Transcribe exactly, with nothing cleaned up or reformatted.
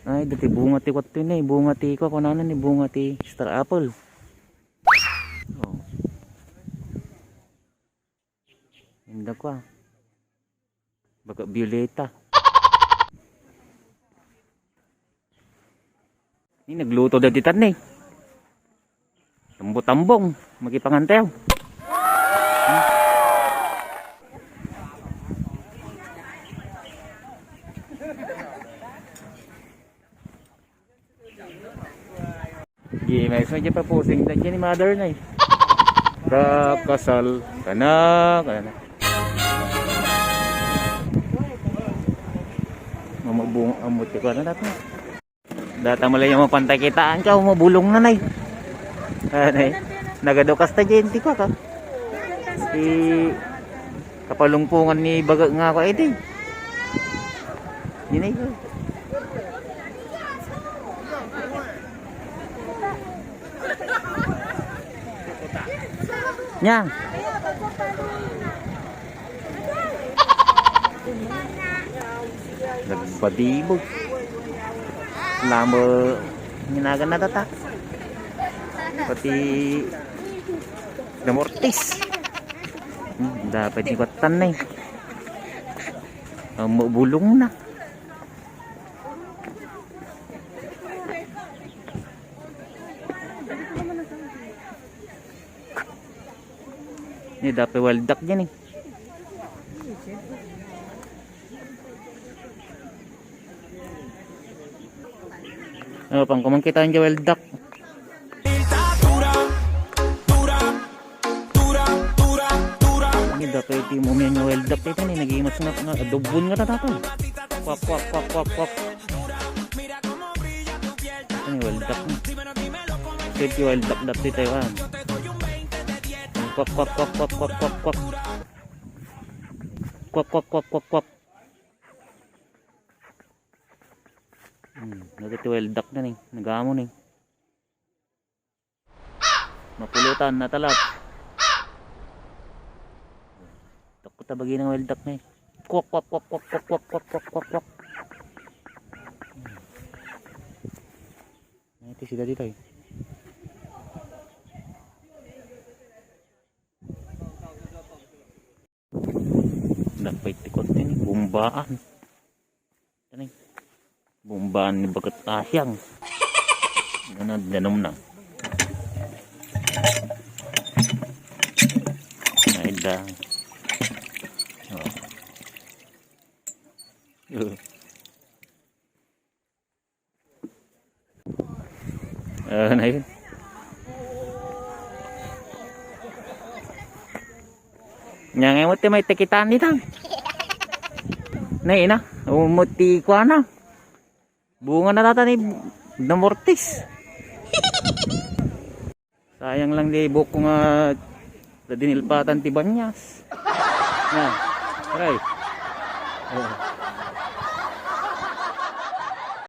Ay, dati bunga ti kuwat to ni, bunga ti kuwa, kunana ni bunga ti star apple. Oh. Inda kuwa. Baga violeta. Ni nagluto da ditan ni. Tambutambong, makipangantayo. Di, may isa dyan pa posing na dyan ni mother na eh. Kakasal ka na, ka na. Mamabung, amot ka na natin. Data mo lang yung mapantay kitaan ka, mabulong na, nay. Ah, nay. Nagadukas ta dyan, di ko ka. Di kapalungpungan ni baga nga ako, eh, di. Yun, eh. Nya. Nagbadibog. Lamo, hinagan na tata. Pati namortis. Hmm, dapat ni kuwatan na eh. Ang bulong na. Ni dapat wild duck dyan eh. Ano pang kumang kita ang wild duck? Ni dapat iti mo nga wild duck ito ni nagimas nga, nga adobon nga tatapon. Kwak, kwak, kwak, kwak, kwak. Ano yung wild duck mo? Ito yung wild duck dati tayo, ah. Kwak, kwak, kwak, kwak, kwak, kwak, kwak. Kwak, kwak, kwak, kwak, kwak. Hmm, nagati wild duck na ni. Nagamo ni. Mapulutan na talat. Takot ta bagi ng wild duck na eh. Kwak, kwak, kwak, kwak, kwak, kwak, kwak, kwak, kwak. Ay, ito sila dito eh. Napay tikot na ni, bumbaan. Ano eh? Bumbaan ni Bagat Ahyang. Ano, danum na. Ay, da. Oh. Uh. Ah, na yun. Nya nga mo ti may tikitan dito. Na ina, umot ti kuana. Bunga na tata ni namortis. Sayang lang di buko nga sa dinilpatan ti banyas. Na, aray. Oh.